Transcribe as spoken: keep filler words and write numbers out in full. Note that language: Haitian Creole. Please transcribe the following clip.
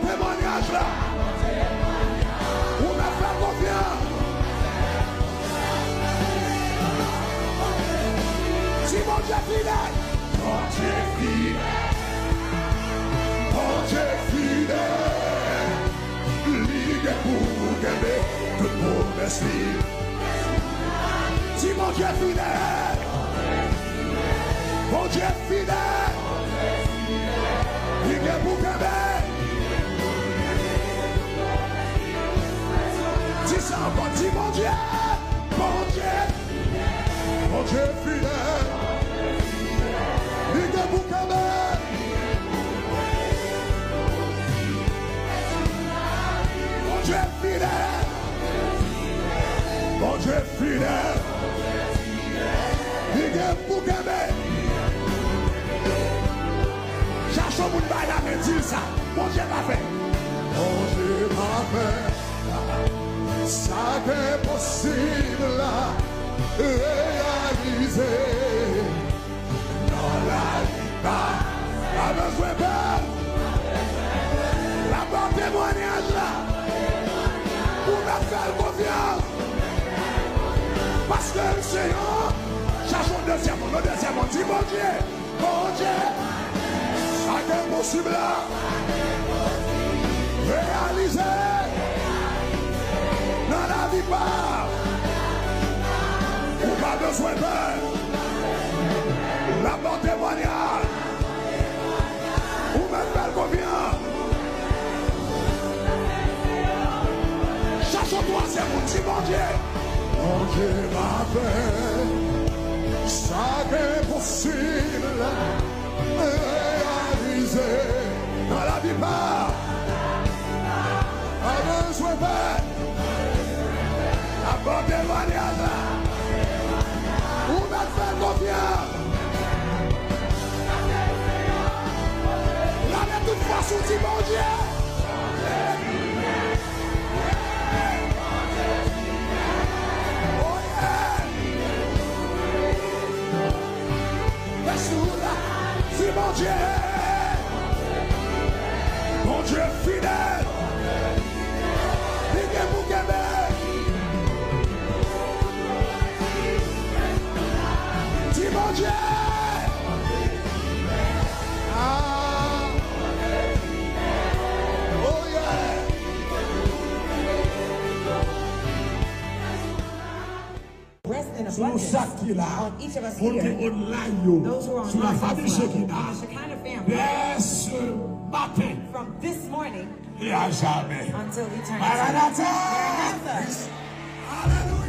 Temwanyaj la. Ou mèt fè l konfyans. Di Bondye fidèl. Bondye fidèl. Bondye fidèl. Li gen pou kenbe tout pwomès li. Di Bondye fidèl. Bondye fidèl. Li gen pou kenbe. Di sa ankò, di Bondye. Bondye. Bondye fidèl. Li gen pou kenbe. Bondye fidèl. Bondye fidèl. Li gen pou kenbe. Chache yon moun bay lamen, di l sa. Bondye pa fè. Bondye pa fè. Sa k enposib la reyalize. Nan lavi pa, pa bezwen pè. L ap ba w temwanyaj la. Ou mèt fè l konfyans. Paske l se yon. Chache yon dezyèm moun, yon dezyèm moun. Di Bondye. Bondye. Sa k enposib la. Reyalize. Nan lavi pa. Ou pa bezwen pè. L ap ba w temwanyaj. Ou mèt fè l konfyans. Chache yon twazyèm moun, di Bondye. Bondye pa fè sa k enposib la reyalize nan lavi pa. Pa bezwen pè. Apòte temwanyaj la. Ou mèt fè l konfyans. Lave tout fòs ou di Bondye. Oh yeah. Rès ou la. Di Bondye. Bondye fidèl. Li gen pou kenbe. Di Bondye. Ah. Oh yeah. Sou nou chak ki la, moun ki online yo, sou la fanmi Shekinah, dè se maten, e a jamè. Maranata! Alelouya!